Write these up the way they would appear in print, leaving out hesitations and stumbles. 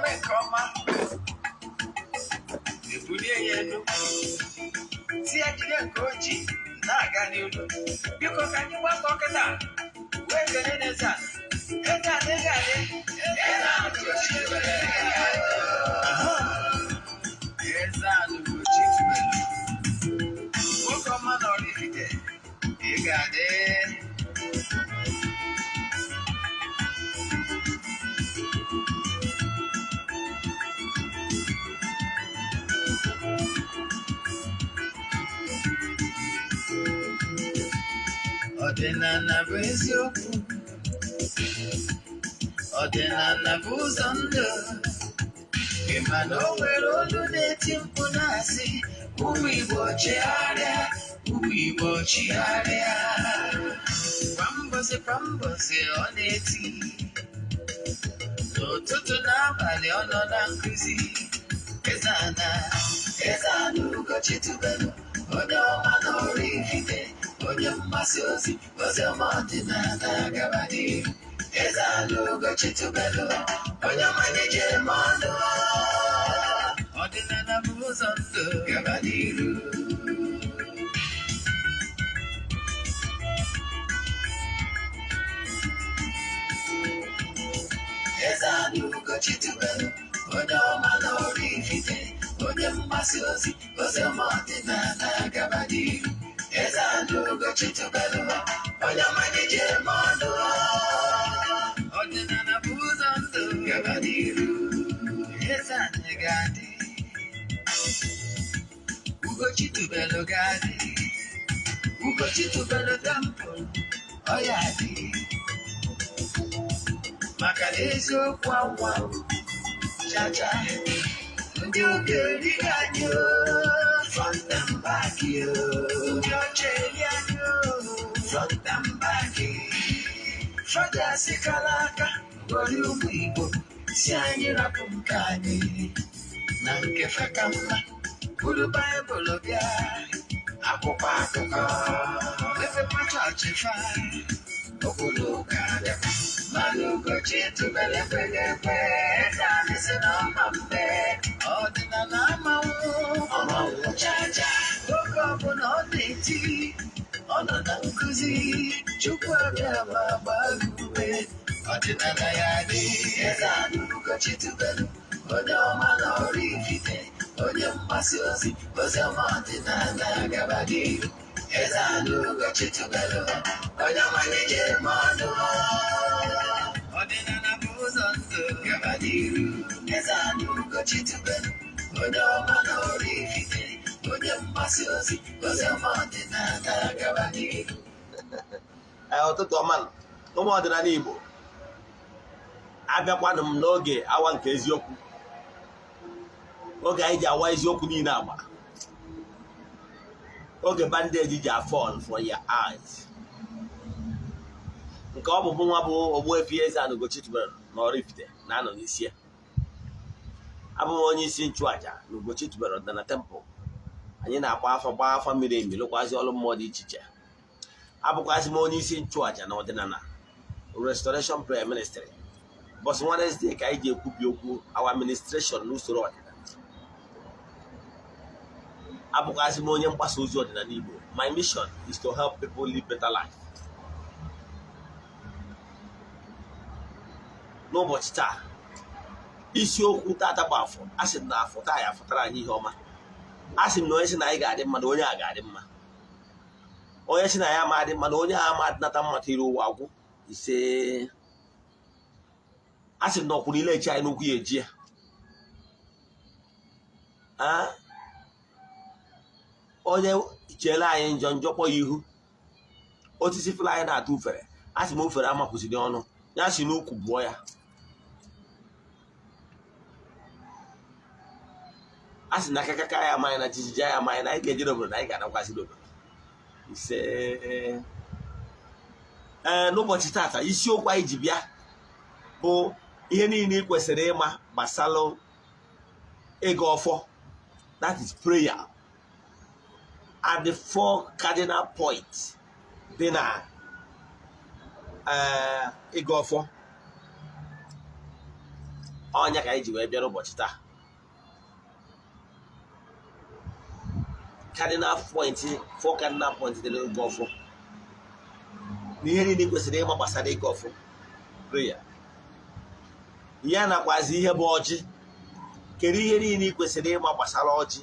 na-eme nke ọma, ebulie ya elu, si ya jide nke o ji na-aga n'ihu. Biko, ka anyị gbakọ kịta wee kene n'eze a. Eze a na eze adị. Eze a Ugochi tubelu. Aha. Eze a Ugochi tubelu. Nwoke ọma na Oraifite, ị ga-adị. Ọdịnala bụ eziokwu. Ọdịnala bụ ụzọ ndụ. Ị ma na o nwere olu na-eti mkpu na-asị, "Ụmụ Igbo, chigharịa, ụmụ Igbo, chigharịa." Kwa mbọsị kwa mbọsị ọ na-eti, n'ụtụtụ n'abalị ọ nọ na nkụzi. Eze-Ana, Eze-Ana Ugochi tubelu, onye ọma na Oraifite, onye mgbasa ozi ozi ọma ọdịnala, gaba n'ihu. Eze-Ana Ugochi tubelu, onye ọma na-eje eme ọnụ. Ọdịnala bụ ụzọ ndụ, gaba n'iru. Eze-Ana Ugochi tubelu, onye ọma na Oraifite, onye mgbasa ozi ozi ọma ọdịnala, gaba n'iru. Eze-Ana Ugochi tubelu, onye ọma na-eje eme ọnụ. Ọdịnala bụ ụzọ ndụ, gaba n'iru. Eze anyị ga-adị. Ugochi tubelu ga-adị. Ugochi tubelu temple, ọ ya dị maka na eziokwu anwa chacha. Ndị ụka erighị anyị o, front and back o. Ndị ọcha eri anyị o, front and back. Fada sikala aka were ụmụ Igbo si anyị rapụ nke anyị na nke feka mma. Buru Baịbụl bịa, akwụkwọ akụkọ, mepekwa chọọchị fa, okpuru ụka bịakwa. Mana Ugochi tubelu ekweghị ekwe. Eze anyị si na ọma mbe ọdịnala amanwụ ọmanwụ chacha. Oge ọbụla ọ na-eti, ọ nọ na nkụzi. Chukwu abịa ma gbaa gị ume. Ọdịnala ya dị. Eze anyị Ugochi tubelu, onye ọma na Oraifite, onye mgbasa ozi ozi ọma ọdịnala, gaba n'ihu. Eze anyị Ugochi tubelu, onye ọma na-eje eme ọnụ. Ọdịnala bụ ụzọ ndụ, gaba n'ihu. Eze anyị Ugochi tubelu, onye ọma na Oraifite, onye mgbasa ozi ozi ọma ọdịnala, gaba n'ihu. Ee, ụtụtụ ọma nụ, ụmụ ọdịnala Igbo. Abịakwanụ m n'oge awa nke eziokwu, oge anyị ji awa eziokwu niile agba, oge bandage ji fall for your eyes. Nke ọ bụ nwa bụ Ogbuefi Eze-Ana Ugochi tubelu na Oraifite na-anọ n'isi ya. Abụ m onye isi nchụaja na Ugochi tubelu ọdịnala temple. Anyị na-agba afa, gbaa afa miri emi, lụkwazị ọrụ mmụọ dị iche iche. Abụkwazị m onye isi nchụaja na ọdịnala Restoration Prayer Ministry. Bọsị Wednesday ka anyị ji ekwubi okwu our administration n'usoro ọdịnala. Abụkwazị m onye mgbasa ozi ọdịnala Igbo. My mission is to help people live better life. N'ụbọchị taa, isiokwu tata bụ afọ. A sị m na afọ taa ya afụtara anyị ihe ọma. A sị m na onye sị na anyị ga-adị mma, na onye a ga-adị mma. Onye sị na ya ama adị mma, na onye a ama adịnata mma tiri ụwa agwụ. Ise. A sị m na ọkwụ niile echi anyị n'ukwu ya eji ya. Ah, onye chere anyị njọ njọ kpọ ya ihu osisi fụla anyị na-atụ ufere. A sị m ufere amapụziri ọnụ ya si n'ukwu bụọ ya. A sị na akakaka ya amaghị na jijiji ya amaghị na anyị ga-ejere obodo na anyị ga-anakwaziri obodo. Ise. Ee, n'ụbọchị tata, isiokwu anyị ji bịa bụ ihe niile ị kwesịrị ịma gbasalụ ịga ọfọ, that is prayer, and the four cardinal points dị na ịga ọfọ. Ọnya ka anyị ji wee bịa n'ụbọchị taa. Cardinal point, four cardinal point dị n'ịgọ ọfọ na ihe niile kwesịrị ịma gbasara ịgọ ọfọ, prayer ya, nakwazi ihe bụ ọjị. Kedu ihe niile ị kwesịrị ịma gbasara ọjị?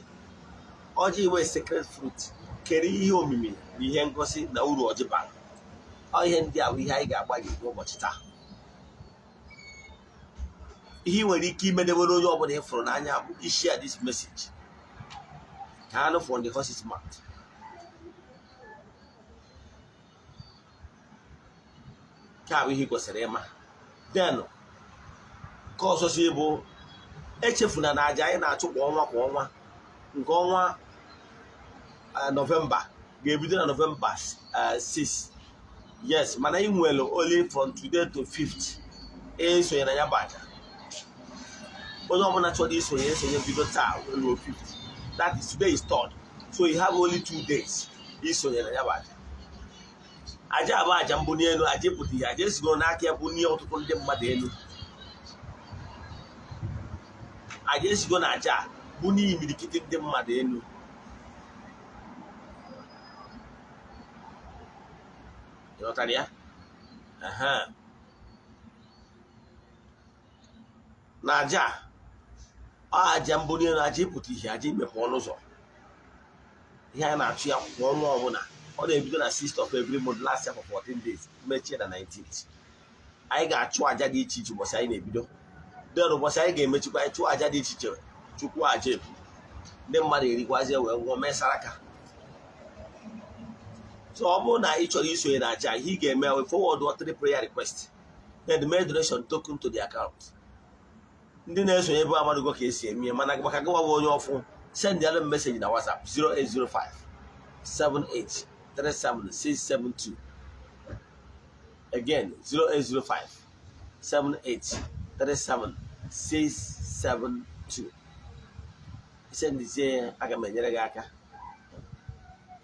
Ọjị wee sacred fruit. Kedu ihe omimi na ihe ngosi na uru ọjị bara? Ọ ihe ndị a bụ ihe anyị ga-agbalị n'ụbọchị taa. Ihe ị nwere ike imedewere onye ọbụla ị fụrụ n'anya bụ ishare this message ka ha nụ from the horse's mouth. Nke a bụ ihe ị kwesịrị ịma. Then nke ọzọ si bụ, echefuna na aja anyị na-achụ kwa ọnwa kwa ọnwa, nke ọnwa Nọvemba ga-ebido na Nọvemba 6. Yes, mana ị nwere only from today to 5th esonye na ya bụ aja. Onye ọbụla chọrọ isonye, esonye bido taa ruo 5th. That is, today is third, so you have only 2 days isonye na ya bụ aja. Aja abụ aja mbuni elu, aja ịpụta ihe, aja esigoro n'aka ya bunie ọtụtụ ndị mmadụ elu, aja esigo na aja a bunie imirikiti ndị mmadụ elu. Ịghọtara ya? Aha. Na aja a, ọ aja mbuni elu, aja ịpụta ihe, aja imepe ọnụ ụzọ. Ihe a na-achụ ya kwa ọnwa ọbụla, ọ na-ebido na 6th of every month, last year for 14 days, mechie na 19th. Anyị ga-achụ aja dị iche iche ụbọchị anyị na-ebido. Then ụbọchị anyị ga-emechikwa, anyị chụọ aja dị iche iche, chukwu aja ebu, ndị mmadụ erikwazie wee nwụọ mee saraka. So ọ bụrụ na ị chọrọ isonye na aja, ihe ị ga-eme, we forward three prayer request, then make donation token to the account. Ndị na-esonye bụ amadugo ka esi eme, mana maka gị nwa onye ọfụ, send ya message na WhatsApp 0805 78 37672. Again, 0805 78 37 672. Sendizie, aga m enyere gị aka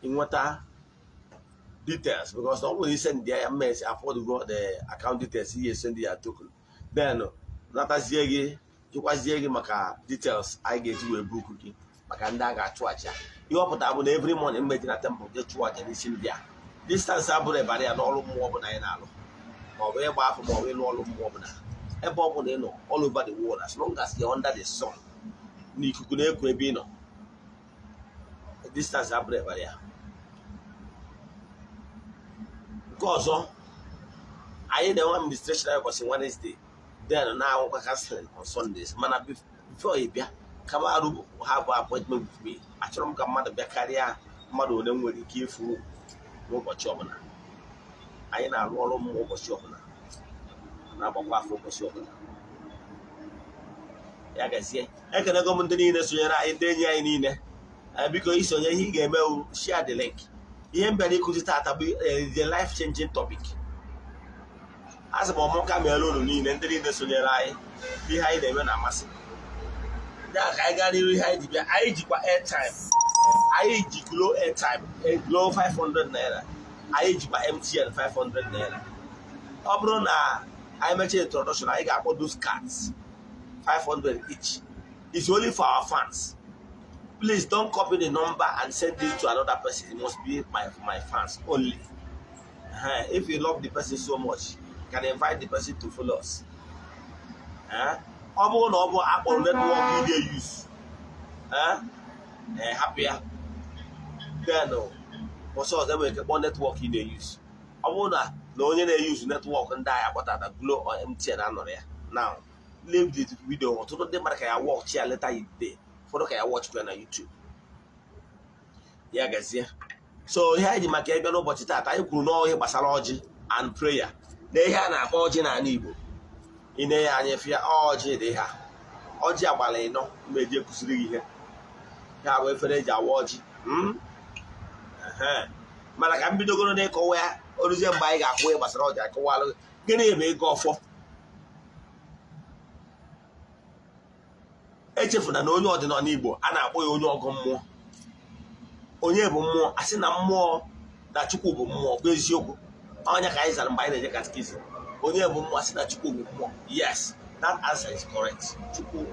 ịnweta details, because ọ bụrụ na isend ya mmesi afford go the account details, ihe send ya token, then natazie gị, jụkwazie gị maka details anyị ga-eji wee book gị maka ndị a ga-achụ aja. Ihe ọ pụtara bụ na every morning mmeji na temple jee chụọ aja n'isi ndị a. Distance abụrụ ịbara ya n'ọrụ mmụọ ọbụla anyị na-alụ, maọbụ ịgba afọ, maọbụ ịlụ ọrụ mmụọ ọbụla. Ebe ọ bụla ị nọ all over the world, as long as you're under the sun, na ikuku na-eku ebe ị nọ, distance abụrụ ịbara ya. Nke ọzọ, anyị na-enwe administration anyị ụbọchị Wednesday, then na-anwụkwa counseling on Sundays. Mana before ị bịa, kama arụ have appointment with me. Achọrọ m ka mmadụ bịa karịa mmadụ ole m nwere ike ịfụ n'ụbọchị ọbụla. Anyị na-arụ ọrụ mmụọ ụbọchị ọbụla, na-agbakwa afọ ụbọchị ọbụla. Ya gazie. Ekenego m ndị niile sonyere anyị, ndị enyi anyị niile. Biko, isonye, ihe ị ga-eme, share the link. Ihe m bịara ịkụzi taata bụ the life changing topic. A sị m ọmụka meere unu niile, ndị niile sonyere anyị. Ihe anyị na-eme na-amasị ndị a. Ka anyị gaa n'iru ihe anyị ji bịa. Anyị jikwa airtime, anyị ji Glo airtime, Glo 500 naira, anyị jikwa MTN 500 naira. Ọ bụrụ na anyị mechaa introduction, anyị ga-akpọ those cards 500 each. It's only for our fans. Please don't copy the number and send it to another person. It must be my fans only. If you love the person so much, you can invite the person to follow us. Ọ bụrụ na ọ bụ akpọrọ network ị na-use, hapụ ya. Then ọsọ ọzọ enwere ike kpọọ network ị na-use. Ọ bụrụ na onye na-use network ndị agha akpọtata Glo or MTN anọrọ ya, now leave the video. Ọtụtụ ndị mmadụ ka ya watch ya later in the day, ụfọdụ ka ya watch ya na YouTube. Ya gazie. So ihe anyị ji maka ịbịa n'ụbọchị taata, anyị kwuru n'ọhịa gbasara ọjị and prayer na ihe a na-akpọ ọjị n'ala Igbo. Ị na-enye anya fịa ọjị dị ha, ọjị agbara ịnọ mgbe eji ekụziri gị ihe ya bụ efere eji awa ọjị. Mana ka m bidogoro n'ịkọwa ya, oruzie mgbe anyị ga-akwụ ihe gbasara ọjị, akọwalụ gịnị bụ ịgọ ọfọ. Echefuna na onye ọdịnala Igbo a na-akpọ ya onye ọgọ mmụọ. Onye bụ mmụọ? A sị na mmụọ na Chukwu bụ mmụọ, bụ eziokwu. Ọnya ka anyị zara mgbe anyị na-eje catechism. Onye bụ mmụọ? A sị na Chukwu bụ mmụọ. Yes, That answer is correct. Chukwu.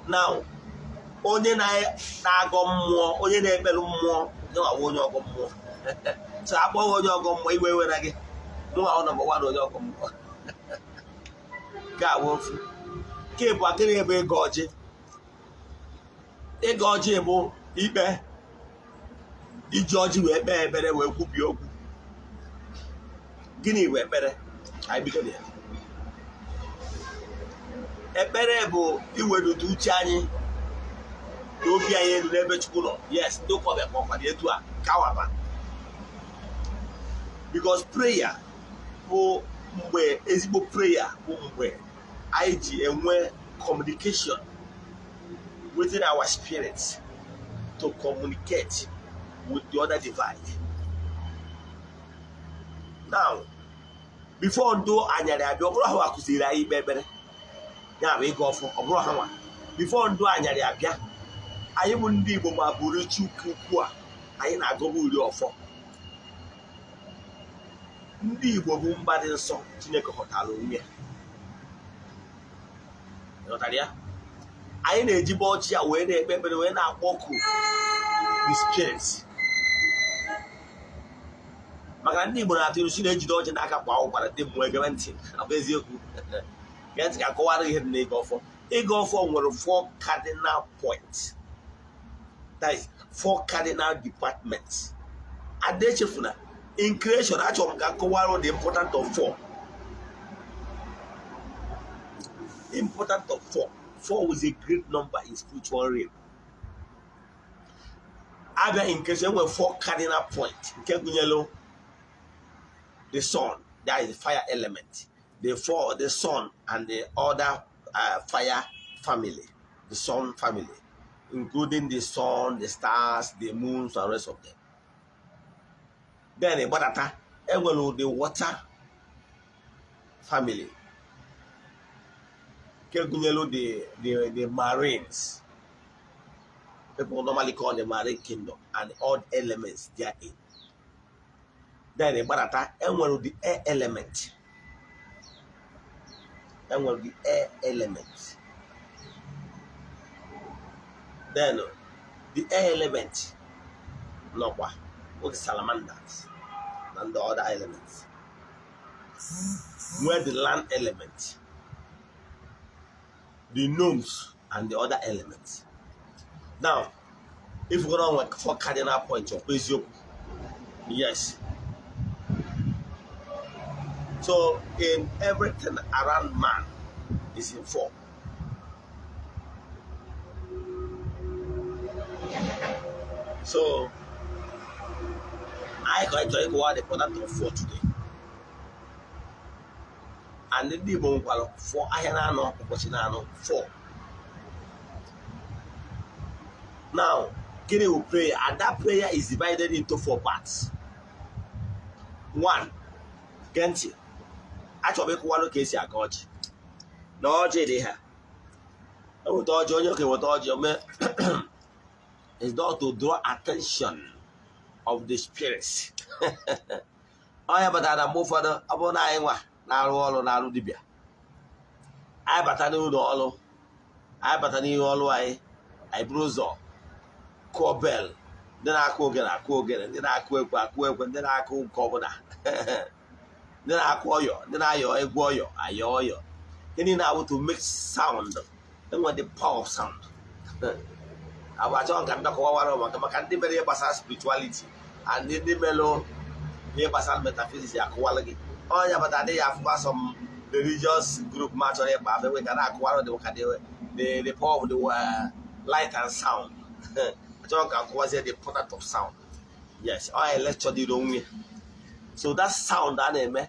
Now, onye na-agọ mmụọ, onye na-ekpere mmụọ, nyewawa onye ọgọ mmụọ. So akpọghị onye ọgọ mmụọ, iwe were gị. Mụnwa number one onye ọgọ mmụọ. Nke a ofu. Nke bụ akịrị ebe ịgọ ọjị. Ịgọ ọjị bụ ikpe, iji ọjị wee kpee ekpere wee kwubie okwu. Gịnị bụ ekpere? Anyị bido na ya. Ekpere bụ iwelite uche anyị na obi anyị elu n'ebe Chukwu nọ. Yes, ndị ụka ọbịa kpọkwara etu a kawaba. Because prayer bụ mgbe ezigbo prayer bụ mgbe anyị ji enwe communication within our spirits to communicate with the other divine. Now, before ndị anyarị abịa, ọ bụrụ ha kụziri anyị ikpe ekpere, ya bụ ịga ọfọ, ọ bụrụ ha nwa. Before ndị anyarị abịa, anyị bụ ndị Igbo ma bụrụ Chukwu ukwu a, anyị na-agọba uri ọfọ. Ndị Igbo bụ mba dị nsọ Chineke họtara onwe ya. Ghọtara ya? Anyị na-ejibe ọchị a wee na-ekpe ekpere wee na-akpọku the spirits. Maka na ndị Igbo na-atụ ilu si na-ejide ọjị n'aka kwa ụkwara ndị mmụọ egebe ntị. Ọ bụ eziokwu. Gee ntị ka akọwara ihe dị n'ịgọ ọfọ. Ịgọ ọfọ nwere four cardinal points. That is four cardinal departments. Ada echefuna, in creation, achọrọ m ka akọwara the important of four. Important of four. Four was a great number in spiritual realm. Abịa in creation, enwere four cardinal points nke gụnyere the sun, that is the fire element, the four, the sun and the other fire family, the sun family, including the sun, the stars, the moons, and rest of them. Then ịgbadata, enwere the water family nke gụnyere the marines, people normally call the marine kingdom, and all the elements therein. Then ịgbadata, enwere the air element. Enwere the air element. Then the air element nọkwa with salamanders and the other elements. Where the land element, the gnomes and the other elements. Now, if we go on like four cardinal points of eziokwu, yes. So in everything around man is in four. So I going to ịkọwa the important of four today. And ndị Igbo nwekwara four ahịa na-anọ ụbọchị na-anọ four. Now, gịnị bụ prayer? And that prayer is divided into four parts. One, gee ntị, achọrọ m ịkọwalụ ka esi aga ọjị. Na ọjị dị ha. Eweta ọjị, onye okenye weta ọjị, ome is not to draw attention of the spirits. Onye batara na mgbe ụfọdụ, ọ bụrụ na anyị nwa na-arụ ọrụ na-arụ dibịa, anyị bata n'ụlọ ọrụ, anyị bata n'ihe ọrụ anyị, anyị buru ụzọ kụọ bell, ndị na-akụ ogene akụ ogene, ndị na-akụ ekwe akụ ekwe, ndị na-akụ nke ọbụla, ndị na-akụ ọyọ, ndị na-ayọ egwu ọyọ ayọ ọyọ. Ihe niile awụ to make sound. Enwe the power of sound. Abụ achọghị ka m bịakọwara maka ndị mere ihe gbasara spirituality and ndị mere ihe gbasara metaphysics akụwala gị. Onye bata adịghị afụkwa some religious group ma chọrọ ịkpa afọ enwe ka na-akụwara dị ka the power of the light and sound. Achọghị ka akụwazie the product of sound. Yes, ọ lecture dịrị onwe. So that sound a na-eme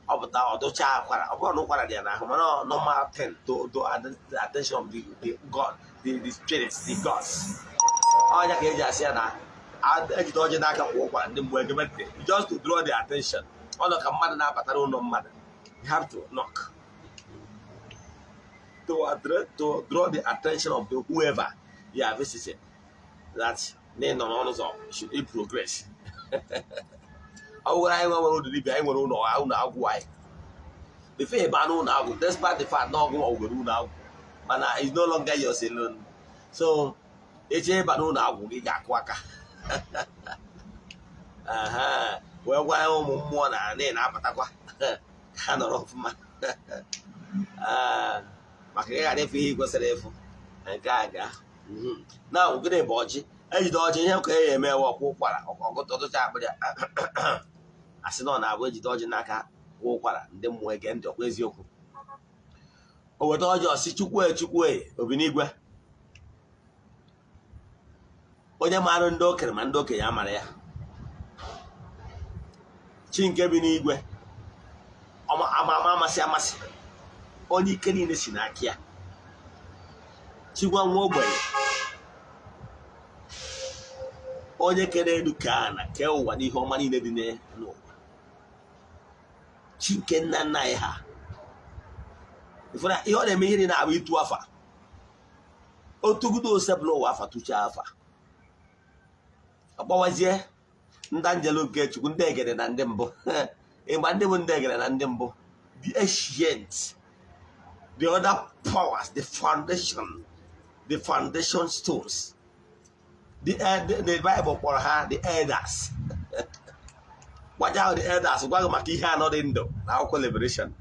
ọ pụta ọdụcha akwara, ọ bụrụ na ụkwara dị ya n'ahụ, mana normal thing to the attention of the God, the spirits, the gods. Ọnya ka eji asị ya na ejide ọjị n'aka kwa ụkwara ndị mgbe egebe ntị, just to draw the attention. Ọ nọ ka mmadụ na-abata n'ụlọ mmadụ, you have to knock to draw the attention of the whoever you are visiting, that na ị nọ n'ọnụ ụzọ should it progress. Ọ bụrụ anyị nwere ụlọ dibịa, anyị nwere ụlọ agwụ anyị. Before ịba n'ụlọ agwụ, despite the fact na ọgwụ ọgwụgwere ụlọ agwụ, mana it's no longer yours alone. So eche ịba n'ụlọ agwụ, gị ga-akụ aka. Aha, wee gwa ya ụmụ mmụọ na anị na-abatakwa, ha nọrọ ọfụma. Ah, maka ị ghara ịfụ ihe ị kwesịrị ịfụ. Nke a ga na gịnị bụ ọjị? Ejide ọjị, ihe ka e eme ewe ọkwụ ụkwara, ọgụtụtụcha akpịrị, asị na ọ na-abụ ejide ọjị n'aka, kwụ ụkwara, ndị mmụọ ege ntị. Ọkwa eziokwu? O weta ọjị, ọsị, "Chukwu, Chukwu obinigwe, onye maara ndị okenye ma ndị okenye amara ya, chi nke bi n'igwe, ama ama amasị amasị, onye ike niile si n'aka ya, chigwa nwa ogbenye, onye kere elu kee ana kee ụwa n'ihe ọma niile dị n'ụwa, chi nke nna nna anyị ha." Ifụna ihe ọ na-eme, ihe niile abụ ịtụ afa. Otugudo osebụla ụwa afa, tụchaa afa, ọkpọwazie ndị anjelu nke Chukwu, ndị egede na ndị mbụ. Ịgba ndị bụ ndị egede na ndị mbụ, the ancient, the other powers, the foundation stones, the Bible kpọrọ ha the elders. Gwaja ahụ, the elders, gwa gị maka ihe anọ dị ndụ na akwụkwọ Liberation.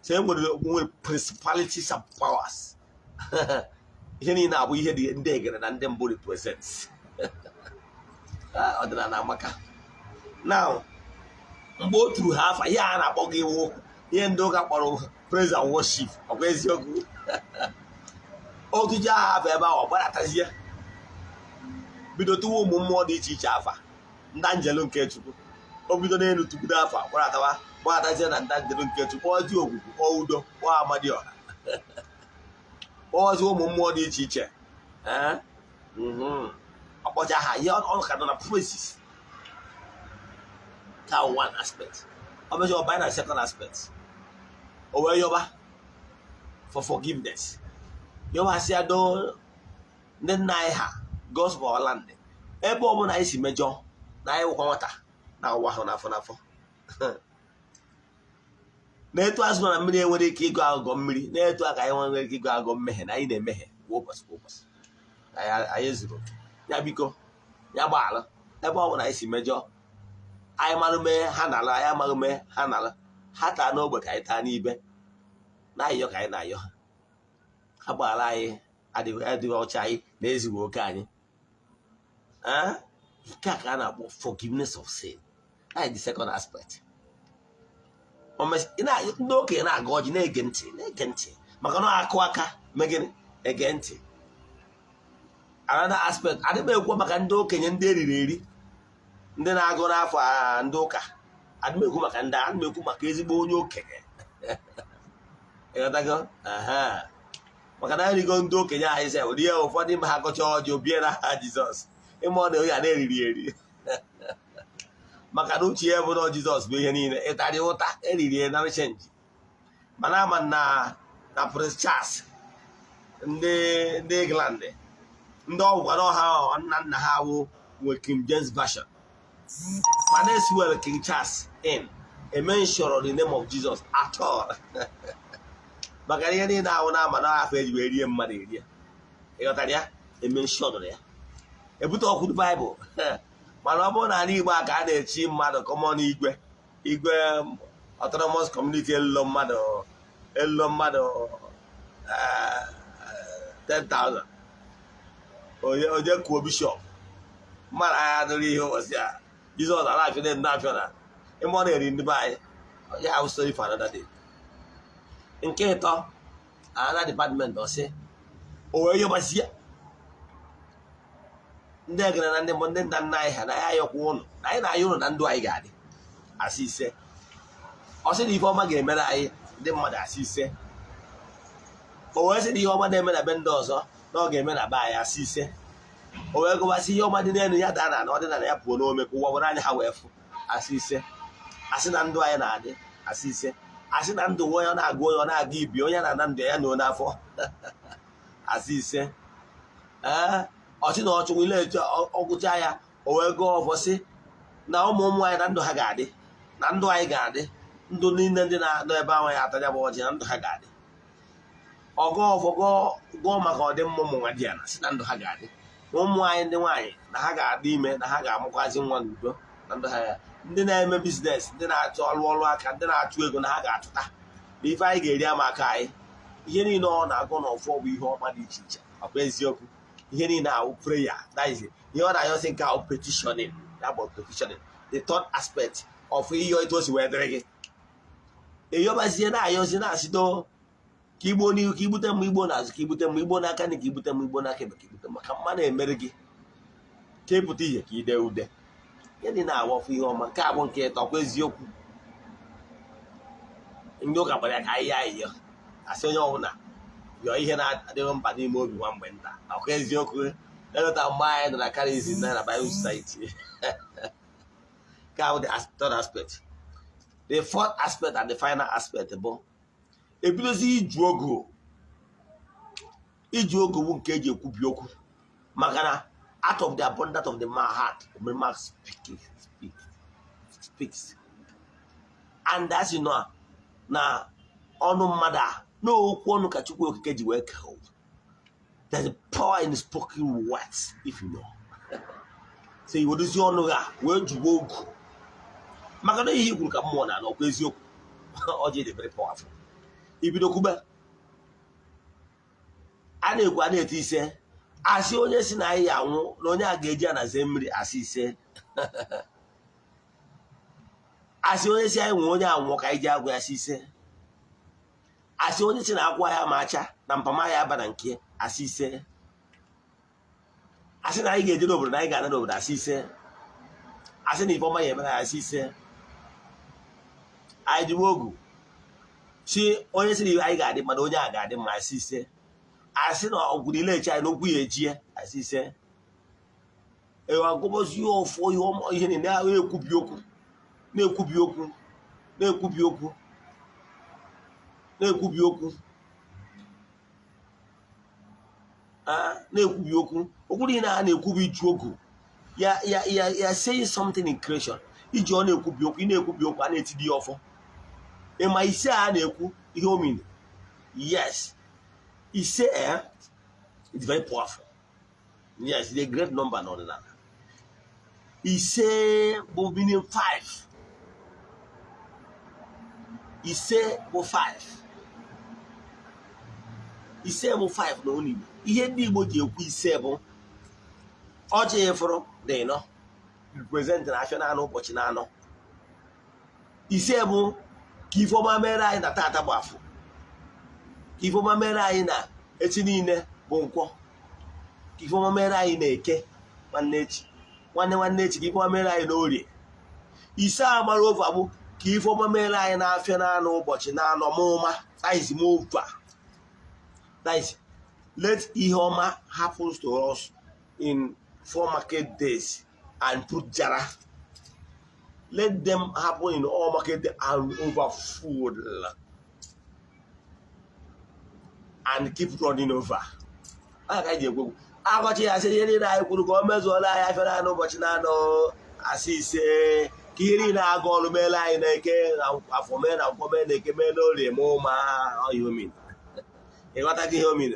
So e nwere principalities and powers. Ihe niile abụ ihe dị ndị egere na ndị mbụ represents. Ọdịnala amaka. Now, mgbe o turu ha afa, ihe a na-akpọ gị iwu, ihe ndị ụka kpọrọ praise and worship, ọkwa eziokwu? Otuji aha afa ebe ahụ, ọ gbaratazie, bido tụwa ụmụ mmụọ dị iche iche afa, ndị anjelu nke Chukwu. O bido n'elu tukwudo afa, gbaratawa, gbaratazie na ndị anjelu nke Chukwu, kpọọzi ogwugwu, kpọọ udo, kpọọ amadioha, kpọọzi ụmụ mmụọ dị iche iche. Ọkpọcha ha, ihe ọ ka nọ na praises ka one aspect. Ọ mecha, ọ banye na second aspect. O wee yọba for forgiveness, yọbasịa do ndị nna anyị ha, gospel land, ebe ọ bụla anyị si mejọ na anyị wụkwa nwata na ụwa ahụ n'afọ n'afọ, na-etu azụ nọ na mmiri enwere ike ịgụ agụgọ mmiri, na-etu aka anyị nwere ike ịgụ agụgọ mmehie na anyị na-emehie kwa ụbọchị kwa ụbọchị. Anyị zuru oke ya, biko ya gbaghara ebe ọ bụla anyị si mejọ. Anyị marụ mee, ha nara. Anyị amaghị mee, ha nara. Ha taa n'ogbe ka anyị taa n'ibe, na-ayọ ka anyị na-ayọ ha, ha gbaghara anyị adịghị ọcha anyị na-ezighị oke anyị. Nke a ka a na-akpọ forgiveness of sin. That is the second aspect. Ndị okenye na-aga ọjị, na-ege ntị, na-ege ntị, maka na akụ aka megịnị ege ntị. Another aspect, adị m ekwu maka ndị okenye ndị eriri eri, ndị na-agụ n'afọ ndị ụka. Adị m ekwu maka ndị, adị m ekwu maka ezigbo onye okenye. Ịghọtago? Maka na erigo ndị okenye anyị sị ụdị ya, ụfọdụ ime ha gọcha ọjị, obie na aha Jizọs. Ịma ọ na onye a na-eriri eri, maka na uche ya bụ na Jizọs bụ ihe niile. Ịtarị ụta eriri ya na change. Mana ama na Prince Charles, ndị England, ndị ọgwụgwa na ọha nna nna ha wụ nwe King James Version, mana esiwere King Charles in ementioned the name of Jesus at all, maka na ihe niile ahụ na-ama na afọ eji wee rie mmadụ erie. Ịghọtara ya? Ementioned ya, ebute ọkwụ Baịbụl. Mana ọ bụrụ na ala Igbo a ka a na-echi mmadụ common igwe, igwe autonomous community, elulo mmadụ, elulo mmadụ 10,000, onye kwuo bishọp mmadụ anya dụrụ ihe ụbọchị a, Jizọs na-afịa na ndị afịa na ime ọ na-eri ndị be anyị ya ahụ. Story for another day. Nke ịtọ, another department, ọsị o wee yọbazie ndị egere na ndị mbụ, ndị nna nna anyị ha, na ya ayọkwa ụnụ, na anyị na-ayọ ụnụ na ndụ anyị ga-adị, asị ise. Ọ sị na ife ọma ga-emere anyị, ndị mmadụ asị ise. O wee sị na ihe ọma na-eme na be ndị ọzọ, na ọ ga-eme na be anyị, asị ise. O wee gụbasị ihe ọma dị n'elu ya daa na ọdịnala ya pụọ n'ome ka ụwa were anya ha wee fụ, asị ise. Asị na ndụ anyị na-adị, asị ise. Asị na ndụ onye ọ na-agụ, onye ọ na-aga ibi, onye na-ana ndụ ya na n'afọ, asị ise. Ee, ọchị na ọchụnwụ ile etu ọgụcha ya, o wee gụọ ọfọ sị na ụmụ ụmụ anyị na ndụ ha ga-adị, na ndụ anyị ga-adị. Ndụ niile ndị na-anọ ebe ahụ ya ata ya bụ ọjị, na ndụ ha ga-adị. Ọgọ ọfọ gọọ maka ọdịmma ụmụ nwa di ya, na si na ndụ ha ga-adị, na ụmụ anyị ndị nwaanyị na ha ga-adị ime, na ha ga-amụkwazi nwa n'udo, na ndụ ha ya. Ndị na-eme business, ndị na-achọ ọrụ, ọrụ aka, ndị na-achụ ego, na ha ga-achụta, na ife anyị ga-eri ama aka anyị. Ihe niile ọ na-agụ n'ọfọ bụ ihe ọma dị iche iche. Ọ bụ eziokwu, ihe niile ahụ prayer, that is ihe ọ na-ayọsị. Nke ahụ petitioning, ya bụ petitioning, the third aspect of ihe etu o si wee dịrị gị. Eyọbazie, na-ayọzi, na-asịdo ka igbo n'ihu, ka igbute mma igbo n'azụ, ka igbute mma igbo n'aka nri, ka igbute mma igbo n'aka ebe, ka igbute maka mma na-emere gị, ka ịpụta ihe, ka ide ude. Ihe dị na-awọfụ ihe ọma. Nke a bụ nke ịtọ kwa. Eziokwu, ndị ụka gbara ya ka anyị ayịyọ, asị onye ọbụla yọọ ihe na-adịghị mkpa n'ime obi nwa mgbe nta. Ọkwa eziokwu? Eleta mgbe anyị nọ na charism na Bible Society. Nke ahụ the third aspect. The fourth aspect and the final aspect bụ ebidozi iju ogu. Iju ogu bụ nke eji ekwubi okwu, maka na out of the abundance of the man heart, the mouth speaks. And as you know, na ọnụ mmadụ a, n'okwu ọnụ ka Chukwu Okike ji wee kee ụwa. There's a power in spoken words, if you know. So iwedozi ọnụ ha wee jụwa ogu, maka na ihe i kwuru ka mmụọ na-anọ. Ọkwa eziokwu? Ọjị dị very powerful. Ibido kwube, a na-ekwu, a na-eti ise, asị onye si na anyị ya anwụ, na onye a ga-eji anaze mmiri, asị ise. Asị onye si anyị nwee, onye anwụọ ka anyị ji agwụ ya, asị ise. Asị onye si na akwa ya ma acha na mpama ya aba na nke, asị ise. Asị na anyị ga-eje n'obodo, na anyị ga-ana n'obodo, asị ise. Asị na ifeọma ya emere anyị, asị ise. Anyị jiwe ogu si onye si na anyị ga-adị mma, na onye a ga-adị mma, asị ise. Asị na ọgwụ niile echi anyị n'okwu ya ejie, asị ise. Ee, agụbọzi ọfọ, ihe ọma, ihe niile na-ekwubi okwu, na-ekwubi okwu, na-ekwubi okwu, na-ekwubi okwu, na-ekwubi okwu. Okwu niile a na-ekwubi iju ogu ya saying something in creation. Iji ọ na-ekwubi okwu, ị na-ekwubi okwu, a na-etidi ya ọfọ. Ịma ise a na-ekwu ihe o mean? Yes, ise, it's very powerful. Yes, it's a great number n'ọdịnala. Ise bụ meaning five. Ise bụ five. Ise bụ five n'olu Igbo. Ihe ndị Igbo ji ekwu ise bụ ọjị ịfụrụ dị ịnọ, represent na afịa na-anọ, ụbọchị na-anọ. Ise bụ ka ifeọma mere anyị na tata bụ afọ, ka ifeọma mere anyị na echi niile bụ nkwọ, ka ifeọma mere anyị na eke nwanne echi, nwanne nwanne echi, ka ifeọma mere anyị n'orie. Ise a mara ofe bụ ka ifeọma mere anyị na-afịa na-anọ, ụbọchị na-anọ mụma. That is mova, that is let ihe ọma happens to us in four market days and put jara. Let them happen in all market days and overfull and keep running over. Aka ka anyị ji ekwu okwu akọchi ya, sị ihe niile anyị kwuru ka o mezuola anyị afịa na ụbọchị na-anọ, asị ise, ka ihe niile aga ọrụ meela anyị na eke na afọ, mee na nkwọ, mee na eke, mee na orie, ma ụma ihe omini. Ịghọtago ihe omini?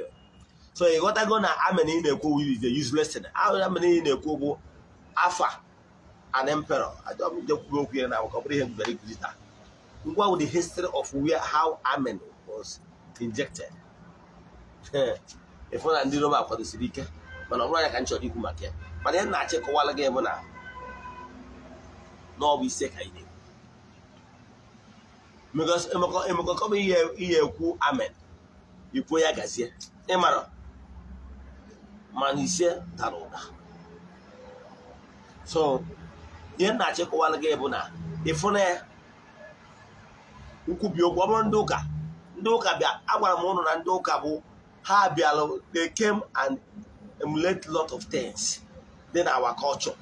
So ịghọtago na amen ị na-ekwu is a useless thing. Amen ị na-ekwu bụ afa an emperor kwuru okwu ya na ọ bụrụ ihe mbere ikuzi taa. Ngwa, with the history of where, how amen was injected, ịfụ na ndị Roma kwadosiri ike. Mana ọ bụrụ ya ka m chọrọ ikwu maka ya, mana ihe m na-achọ ịkọwala gị bụ na ọ bụ ise ka anyị na-ekwu, because emekọ ihe ihe ekwu amen, ikwuo ya gazie, ịmara mana ise dara ụda. So ihe m na-achọ ịkọwala gị bụ na ịfụ na ya nkwubi okwu, ọ bụrụ ndị ụka, ndị ụka bịa, agwara m ụnụ na ndị ụka bụ ha bịara, they came and emulate lot of things dị na our culture,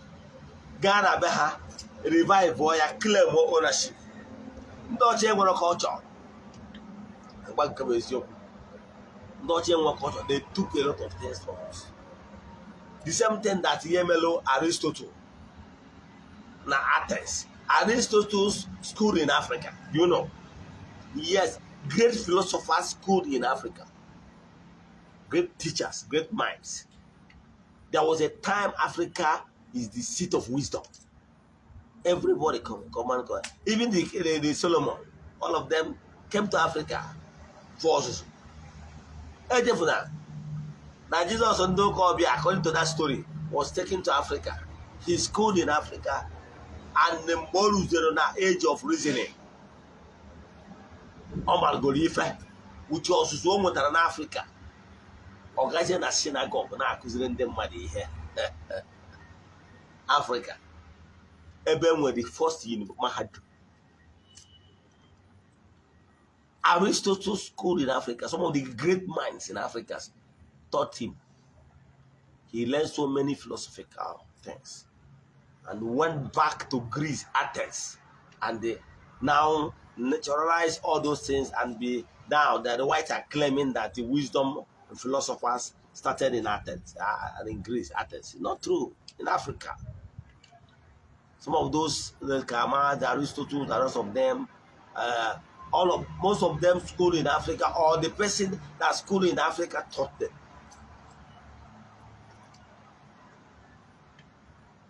gaa na be ha, revive ya, claim ownership. Ndị ọcha enwere culture. Agwa nke bụ eziokwu, ndị ọcha enwere culture. They took a lot of things from us. The same thing that ihe melụ Aristotle na Athens. Aristotle's school in Africa. You know? Yes, great philosophers schooled in Africa. Great teachers, great minds. There was a time Africa is the seat of wisdom. Everybody come, come and come. Even the Solomon, all of them came to Africa for ọzụzụ. Echefuna na Jizọs ndị ụka ọbịa, according to that story, was taken to Africa. He schooled in Africa, and mgbe o ruzere na age of reasoning, ọ maragoro ife uche ọzụzụ o nwetara n'Africa, ọ gazie na synagogue na-akụziri ndị mmadụ ihe. Africa ebe e nwere the first mahadum. Aristotle school in Africa, some of the great minds in Africa taught him. He learned so many philosophical things and went back to Greece, Athens, and they now naturalized all those things, and be now that the whites are claiming that the wisdom and philosophers started in Athens and in Greece, Athens. Not true. In Africa, some of those, the Kama, the Aristotle, the rest of them, all of most of them school in Africa, or the person that school in Africa taught them.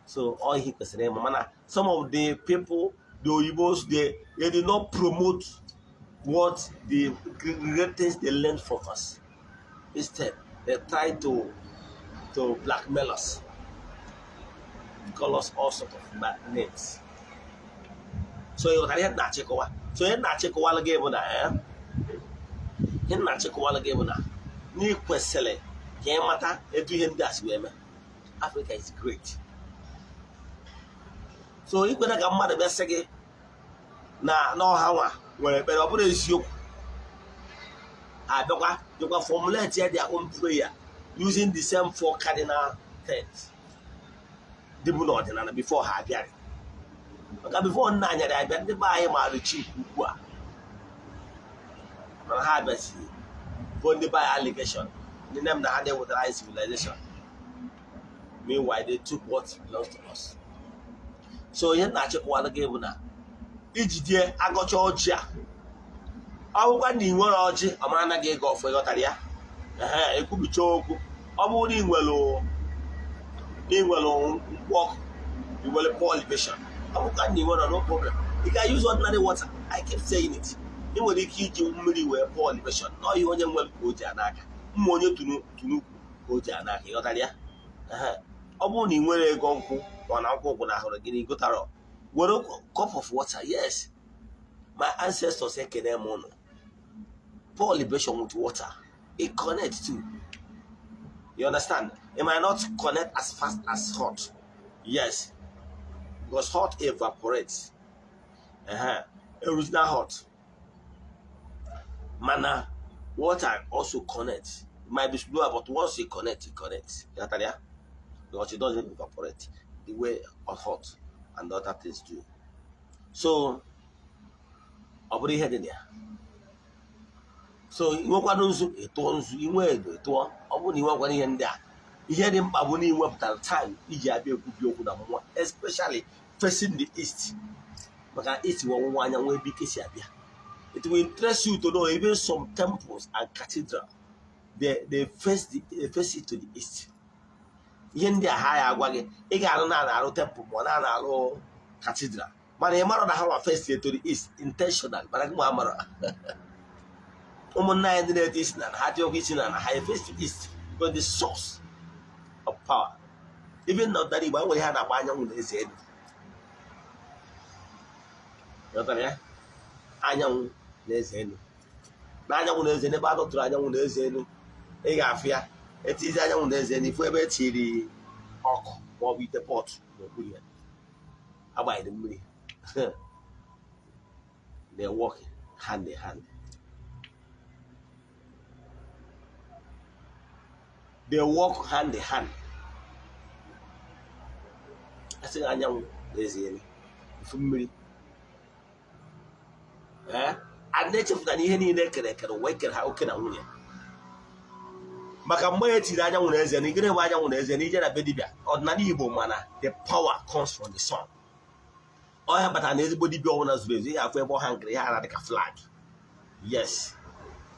So all he kwesịrị ịma, mana some of the people, the Oyibos, they did not promote what the great things they learned from us. Instead, they try to blackmail us, call us all sorts of bad names. So ị ghọtara ihe m na-achịkọwa? So ihe m na-achịkọwala gị bụ na ihe m na-achịkọwala gị bụ na na ị kwesịrị ka ị mata etu ihe ndị a si wee mee. Africa is great. So ikwere ka mmadụ bịa sị gị na n'ọha nwa nwere ekpere, ọ bụrụ eziokwu, abịakwa bịakwa formulate their own prayer using the same four cardinal things dịbụ n'ọdịnala before ha abịarị. Maka before nna anyarị abịa, ndị be anyị maara chi nke ukwuu a, mana ha abịaziri bụ ndị be anyị allegation ndị nne m na ha na-ewetara anyị civilization. Meanwhile, they took what belongs to us. So ihe m na-achịkọwara gị bụ na ijide agọcha ọjị a, ọ bụkwa na ị nwere ọjị, ọ mara anaghị ego ọfọ. Ịghọtara ya? Ehe, ekwubicha okwu. Ọ bụrụ na ị nwere nkwụ ọkụ, ị nwere pour libation. Ọ bụkwa na ị nwere, no problem, you can use ordinary water. I keep saying it. Ị nwere ike iji mmiri wee pour libation. Nọ ihe onye nwere ka o ji n'aka mma, onye tunu ukwu ka o ji n'aka. Ịghọtara ya? Ehe. Ọ bụrụ na ị nwere ego nkwụ, ma ọ na nkwụ gwụnahụrụ gị na igotara, were cup of water. Yes, my ancestors, ekene m ụnụ. Pour libation with water, it connect too. You understand? It might not connect as fast as hot, yes, because hot evaporates. Original hot, mana water also connects. It might be slower, but once it connects, it connects. Ghọtara ya? Because it doesn't evaporate the way hot and other things do. So ọ bụrụ ihe dị na ya, so inwekwana nzu, ịtụọ nzu, inwe edo, ịtụọ. Ọ bụrụ na ị nwekwana ihe ndị a, ihe dị mkpa bụ na ị wepụtara time iji abịa ekwubi okwu na mmụọ, especially facing the east, maka east bụ ọwụwa anyanwụ, ebe ike si abịa. It will interest you to know even some temples and cathedral, they face it to the east. Ihe ndị a ha ya agwa gị, ị ga-arụ na arụ temple ma ọ na arụ cathedral, mana ị mara na ha nwa face it to the east intentional. Mana gị nwa mara, ụmụnne anyị ndị na-ete isi na ha dị ọkụ isi na ha face the east because the source of power. Even na ọdịnala Igbo, nwere ihe a na-akpọ anyanwụ na eze elu. Ghọtara ya? Anyanwụ na eze elu, na anyanwụ na eze, n'ebe a dọtụrụ anyanwụ na eze elu, ị ga-afụ ya etizi anyanwụ na eze elu, ifu ebe etiri ọkụ maọbụ ite pot n'okpuru ya agbanyere mmiri. They work hand in hand. They work hand in hand. Asị anyanwụ na eze elu, ifu mmiri. Ee, a na-echefụta na ihe niile ekere ekere ụwa, ekere ha oke na nwunye. Maka mgbe e tiri anyanwụ na eze na igere bụ anyanwụ na eze na ije na be dibịa ọdịnala Igbo, mana the power comes from the sun. Ọhịa batara na ezigbo dibịa ọbụla zuru ezu, ihe afụ ebe ọ hangịrị ihe ara dịka flag. Yes,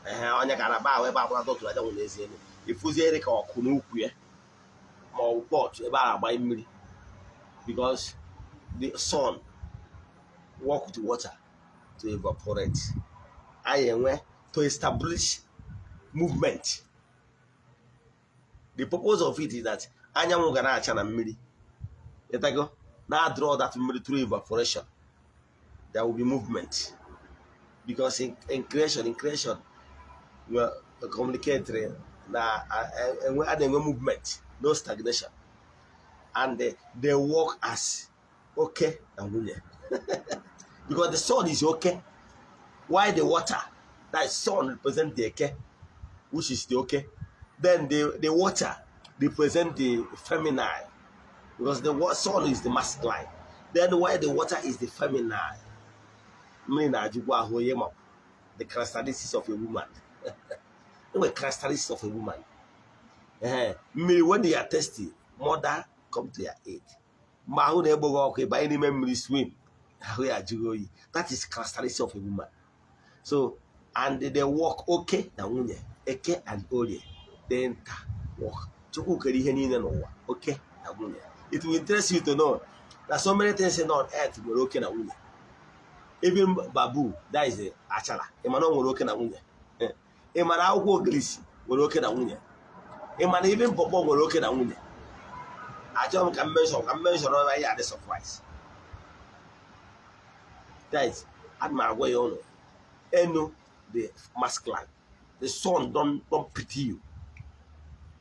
ehe, onye ka na-akpa ahụ ebe akwụna dọtụrụ anyanwụ n'ezi elu, ịfụziere ka ọkụ n'ukwu ya ma ọ bụ pot ebe a na-agbanye mmiri, because the sun work with water to evaporate. Anyị enwe to establish movement. The purpose of it is that anyanwụ ga na-acha na mmiri ịtago na draw that mmiri through evaporation. There will be movement because in creation we are communicating na enwe a na-enwe movement, no stagnation, and they work as oke na nwunye, because the sun is okay, while the water, that sun represent the eke, which is the oke, then the water represent the feminine, because the sun is the masculine, then while the water is the feminine. Mmiri na-ajụkwa ahụ onye ma the characteristics of a woman. Enwe characteristics of a woman. Ee, mmiri, when you are thirsty, mother come to your aid. Mgbe ahụ na-egbo gị ọkụ, ịbanye n'ime mmiri, swim, ahụ ya ajụghị oyi. That is characteristics of a woman. So, and they work oke na nwunye, Eke and Orie, they enter work. Chukwu kere ihe niile n'ụwa oke na nwunye. It will interest you to know that so many things in on earth nwere oke na nwunye. Even bamboo, that is the achala, ị ma na o nwere oke na nwunye? Ị ma na akwụkwọ ogirisi nwere oke na nwunye? Ị ma na even pọpọ nwere oke na nwunye? Achọghị m ka m mention ọra ya adị surprise. Guys, ana m agwa ya ụnụ, enu the masculine, the sun don pity you.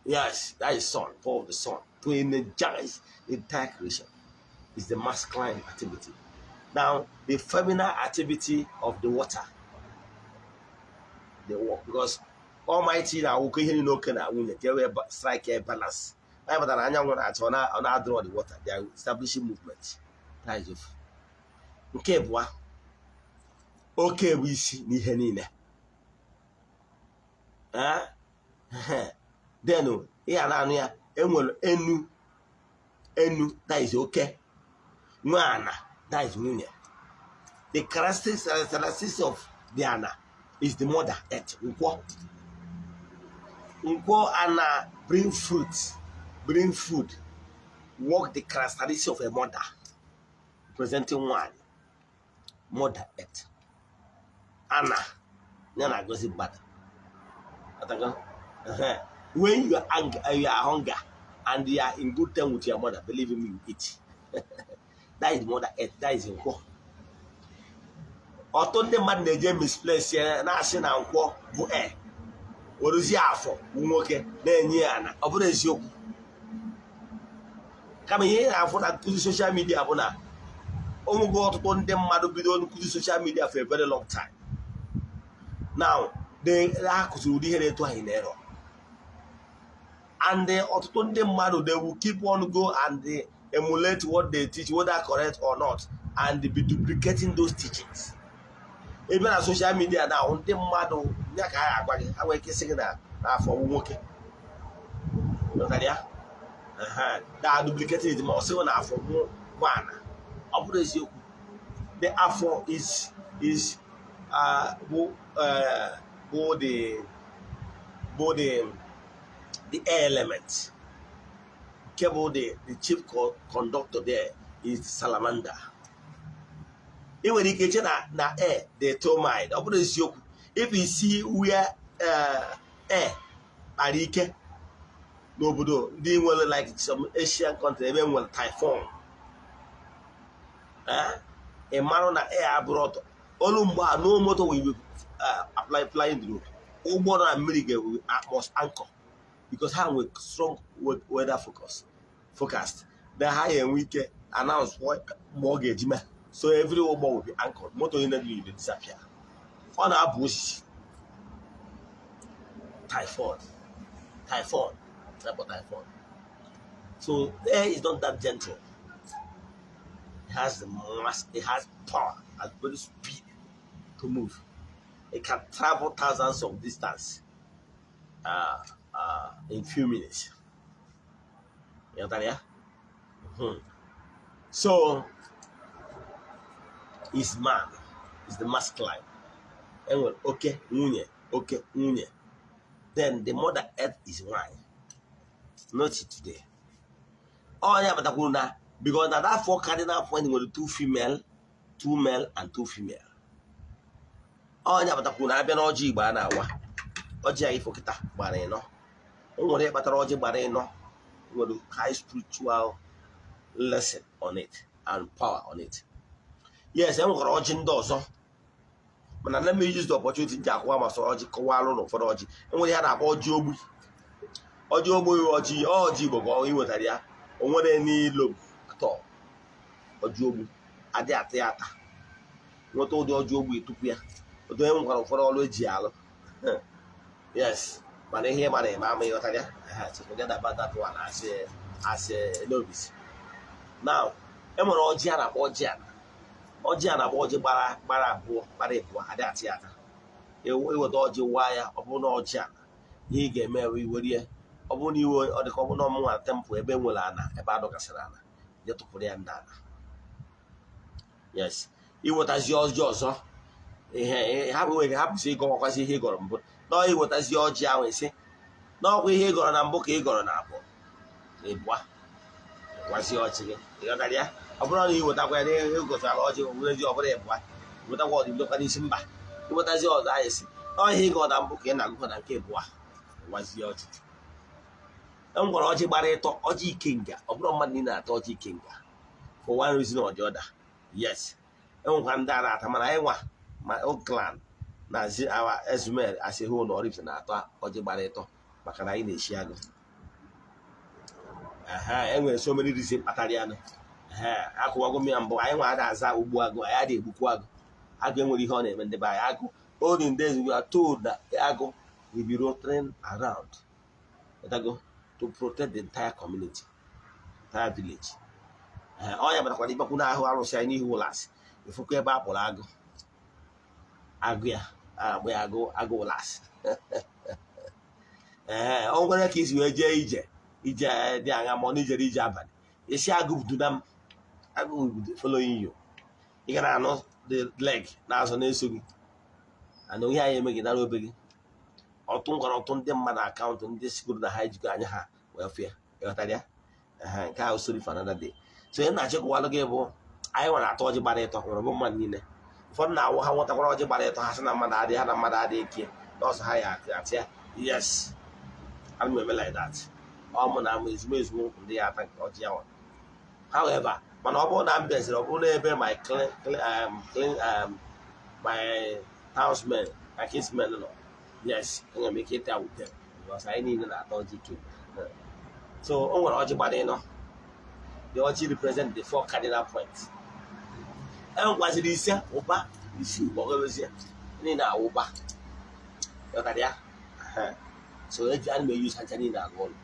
Yes, that is sun, power of the sun to energize the entire creation is the masculine activity. Now the feminine activity of the water, they work because Almighty na-awụkọ ihe niile oke na nwunye ka e wee strike a balance. Anyị batara anyanwụ na-achọ ọ na-draw the water. They are establishing movement. That is it. Nke abụọ, oke bụ isi n'ihe niile. Eh? Then ị ga na-anụ ya, enwere enu, enu, that is oke nwe ana, that is nwunye. The characteristics of the ana is the mother earth, nkwọ. Nkwọ ana bring fruit, bring food, work the characteristics of a mother, representing nwanyị, mother earth. Ana ya na-agọzi mmadụ. Ghọtago? Ehe. When you are angry, you are hunger and you are in good term with your mother, believe me, you eat. That is mother earth, that is nkwọ. Ọtụtụ ndị mmadụ na-eje misplace ya, na-asị na nkwọ bụ air, werezie afọ bụ nwoke na-enye ya ana. Ọ bụrụ eziokwu, kama ihe ị na-afụ na nkụzi social media bụ na onwego ọtụtụ ndị mmadụ bido nkụzi social media for a very long time now. They ha kụziri ụdị ihe na-etu anyị na error, and ọtụtụ ndị mmadụ, they will keep on go and they emulate what they teach, whether correct or not, and be duplicating those teachings. Ebe na social media na ndị mmadụ ya ka ha agwa gị, ha nwere ike ịsị gị na n'afọ bụ nwoke. Ghọtara ya? Ehe, na duplicating it, ma ọ sịghị na afọ bụ ana. Ọ bụrụ eziokwu, the afọ is bụ the air element, nke bụ the chief conductor there is salamander. Ị nwere ike che na air dey too mild. Ọ bụrụ eziokwu, if you see where air kpara ike n'obodo ndị nwere, like some Asian country ebe nwere typhoon, ị marụ na air abụrụ ọtọ olu mgbe a, no motor will be apply flying the road. Ụgbọ na mmiri ga must anchor because ha nwere strong weather forecast. Then ha ga-enwe ike announce mgbe ọ ga-eji mee, so every ụgbọ will be anchored, moto niile will disappear. Ọ na-abụ osisi typhoon, typhoon type of typhoon. So air is not that gentle. It has the mass, it has power and very speed to move. It can travel thousands of distance in few minutes. You understand, yeah? So Is man, is the masculine. Enwere oke nwunye, oke nwunye. Then the mother earth is nwanyị. Note it today. Onye batakwuru na because na that four cardinal point nwere two female, two male and two female. Onye batakwuru na abịa n'ọjị Igbo a na-awa ọjị a, ifo kịta gbara ịnọ. O nwere ihe kpatara ọjị gbara ịnọ. Nwere high spiritual lesson on it and power on it. Yes, e nwekwara ọjị ndị ọzọ, mana let me use the opportunity ji akwụwa masịrị ọjị kọwalụ na ụfọdụ ọjị enwere ihe a na-akpọ ọjị ogbi. Ọjị ogbi, ọjị ọjị Igbo ka ị nwetara ya. O nwere n'ilo atọ. Ọjị ogbu adị ata ya ata. Nweta ụdị ọjị ogbu tupu ya ụdị onye nwekwara ụfọdụ ọrụ eji alụ. Yes, mana ihe mara eme ama ịghọtara ya. So forget about that one as a novice. Now, e nwere ọjị a na-akpọ ọjị ana. Ọjị a na-akpọ ọjị gbara gbara abụọ, gbara ịbụọ, adị atị ata. Iweta ọjị waa ya, ọ bụrụ na ọjị ana, ihe ị ga-eme bụ iwere ya. Ọ bụrụ na iwe ọ dị ka ọ bụrụ na ọmụnwa temple ebe e nwere ana, ebe a dọkasịrị ana, je tụpụrụ ya ndị ana. Yes, iwetazi ọjị ọzọ, ihe hapụ nwere hapụsị ịgọwakwasị ihe ị gọrọ mbụ na iwetazi ọjị ahụ, esi n'ọkwa ihe ị gọrọ na mbụ ka ị gọrọ na abụọ na ịbụa, gwazie ọjị gị. Ịghọtara ya? Ọ bụrụ na ị wetakwa ya na ịgọtara ọjị werezi, ọ bụrụ ịbụa, wetakwa ọdịbidokwa n'isi mba. Iwetazi ọzọ anyị si ọ ihe ị gọrọ na mbụ ka ị na-agụkwa na nke ịbụa, gwazie ọjị. E nwere ọjị gbara ịtọ, ọjị ikenga. Ọ bụrụ mmadụ niile na-ata ọjị ikenga for one reason or the other. Yes, enwekwa ndị a na-ata, mana anyị nwa, my own clan na zi our Ezumel as a whole na Oraifite na-atọ ọjị gbara ịtọ maka na anyị na-eshi agụ. Ehe, e nwere so many reasons kpatara ya nụ. Ehe, akwụwago m ya mbụ. Anyị nwa ada aza ugbu agụ, anyị adịghị egbukwu agụ. Agụ enwere ihe ọ na-eme ndị be anyị. Agụ, olden days we are told that agụ will be rotating around. Ịtago? To protect the entire community, entire village. Ee, ọ ya batakwara ịbakwu n'ahụ arụsị anyị n'ihu ụlọ asị ifukwa ebe a kpọrọ agụ, agụ ya a na-akpọ ya agụ, agụ ụlasị. Ee, o nwere ka isi wee jee ije, ije dị anya, ma ọ na ijere ije abalị, isi agụ buduna m, agụ will be following you. Ị ga na-anụ the leg na-azụ na-eso gị ana ihe anyị eme gị nara obe gị. Ọtụ gwara ọtụ ndị mmadụ akaụntụ ndị sigoro na ha ejikọ anya ha wee fụ ya. Ịghọtara ya? Ehe, nke ahụ story for another day. So ihe na-achịkọwalụ gị bụ anyị nwere atọ ọjị gbara ịtọ nwere bụ mmadụ niile. Ụfọdụ na-awụ ha nwetakwara ọjị gbara ịtọ, ha sị na mmadụ adịghị ha na mmadụ adịghị ike n'ọsọ ha ya atị ya. Yes, ana m eme like that. Ọ mụ na amụ ezumezu ndị ya ata nke ọjị ya nwa. However, mana ọ bụrụ na m bịaziri, ọ bụrụ na ebe my clean, my townsmen, my kinsmen nọ, yes, enwere m ike ịta with them because anyị niile na-ata ọjị ike. So o nwere ọjị gbara ịnọ. The ọjị represent the four cardinal points. E nwekwaziri ise, ụba isi gbọgozie niile awụba. Ghọtara ya? Ehe. So eji ana m eyuzu aja niile arụ ọrụ.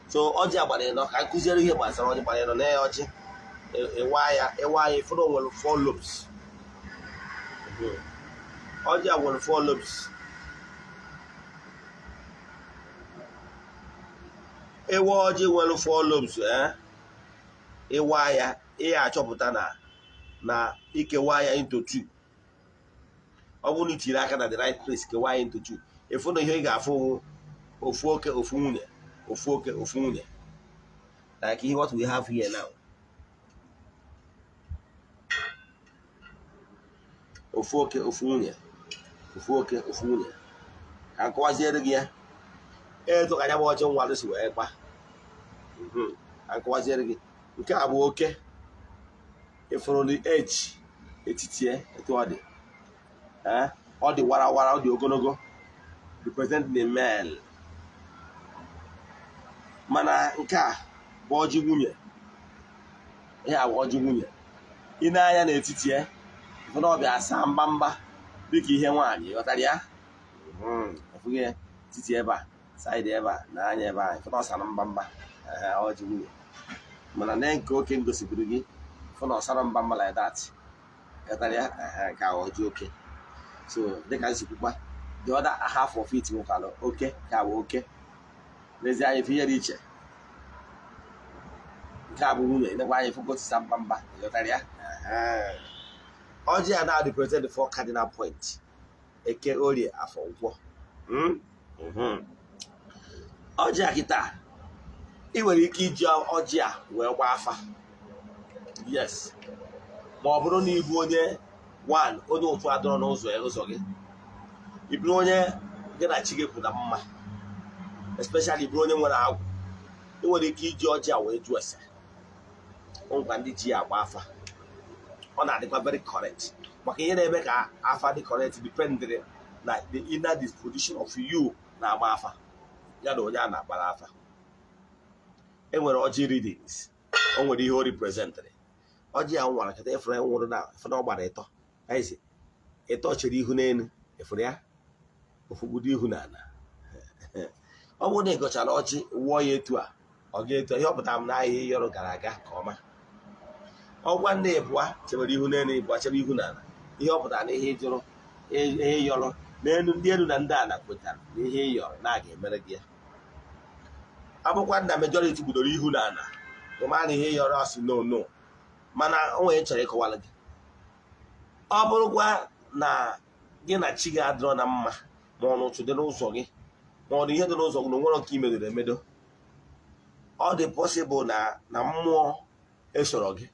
So ọjị agbara ịnọ, ka m kụziere ihe gbasara ọjị gbara ịnọ. Na ọjị ịwa ya, ịwa ya, ịfụrụ o nwere four lobes. Ọjị a nwere four lobes. Ịwa ọjị nwere four lobes, eh, ịwa ya, ị achọpụta na ikewa ya into two. Ọ bụrụ na i tiri aka na the right place, kewa ya into two, ịfụ na ihe ị ga-afụ ofu oke, ofu nwunye, ofu oke, ofu nwunye, like ihe what we have here now. Ofu oke, ofu nwunye, ofu oke, ofu nwunye. Ka m kọwaziere gị ya etu ka anya bụ ọjị nwadụ si wee gba. Ka m kọwaziere gị, nke a bụ oke. Ịfụrụ the edge etiti ya, etu ọ dị, ọ dị warawara, ọ dị ogologo, represent the male. Mana nke a bụ ọjị nwunye. Ihe a bụ ọjị nwunye. Ị na-anya n'etiti ya, ịfụ na ọ bịa asa mbamba dịka ihe nwaanyị. Ghọtara ya? Ịfụghị ya etiti ebe a, side ebe a, na anya ebe a, ịfụ na ọ sara mbamba. Ee, ọjị nwunye. Mana na nke oke m gosiburu gị, ịfụ na ọ sara mbamba like that. Ghọtara ya? Ehe, nke a ọjị oke. So dịka nsikwukwa, the other half of it nwekwara oke ka bụ oke. N'ezie anya, ife ihe dị iche. Nke a bụ nwunye. Nekwa anya, ife gosisa mbamba. Ghọtara ya? Ehe. Ọjị a na-represent the four cardinal points: Eke, Orie, Afọ, Nkwọ. Ọjị a kịta, ị nwere ike iji ọjị a wee gbaa afa, yes, ma ọ bụrụ na ịbụ onye one, onye ụtụ adọrọ n'ụzọ ya, ụzọ gị, ị bụrụ onye gị na chi gị kwụ na mma, especially ị bụrụ onye nwere agwụ, ị nwere ike iji ọjị a wee jụọ ese. Ngwa, ndị ji ya agba afa, ọ na-adịkwa very correct, maka ihe na-eme ka afa dị correct depending na the inner disposition of you na-agba afa ya na onye a na-agbara afa. E nwere ọjị readings, o nwere ihe o representịrị. Ọjị a nwara kịta, efere nwụrụ na efere ọ gbara ịtọ, ezi ịtọ chere ihu n'elu, efere ya ofugbudo ihu n'ala. Ọ bụrụ na ị gọchara ọjị, wụọ ya etu a, ọ ga-etu a, ihe ọ pụtara m n'ahịa ịyọrọ gara aga nke ọma. Ọgwa nne ịbụa chebere ihu n'elu, ịbụa chebe ihu n'ala, ihe ọ pụtara na ihe ịjụrụ, ihe ịyọrọ n'elu, ndị elu na ndị ala kwetara na ihe ịyọrọ na a ga-emere gị ya. Abụkwa nna majority gbudoro ihu n'ala, ịma na ihe ịyọrọ asị no no. Mana o nwere chọrọ ịkọwara gị, ọ bụrụkwa na gị na chi gị adịrọ na mma, ma ọ n'ụtụ dị n'ụzọ gị, ma ọ dị ihe dị n'ụzọ gị na onwere nke imedoro emedo, ọ dị possible na mmụọ esoro gị,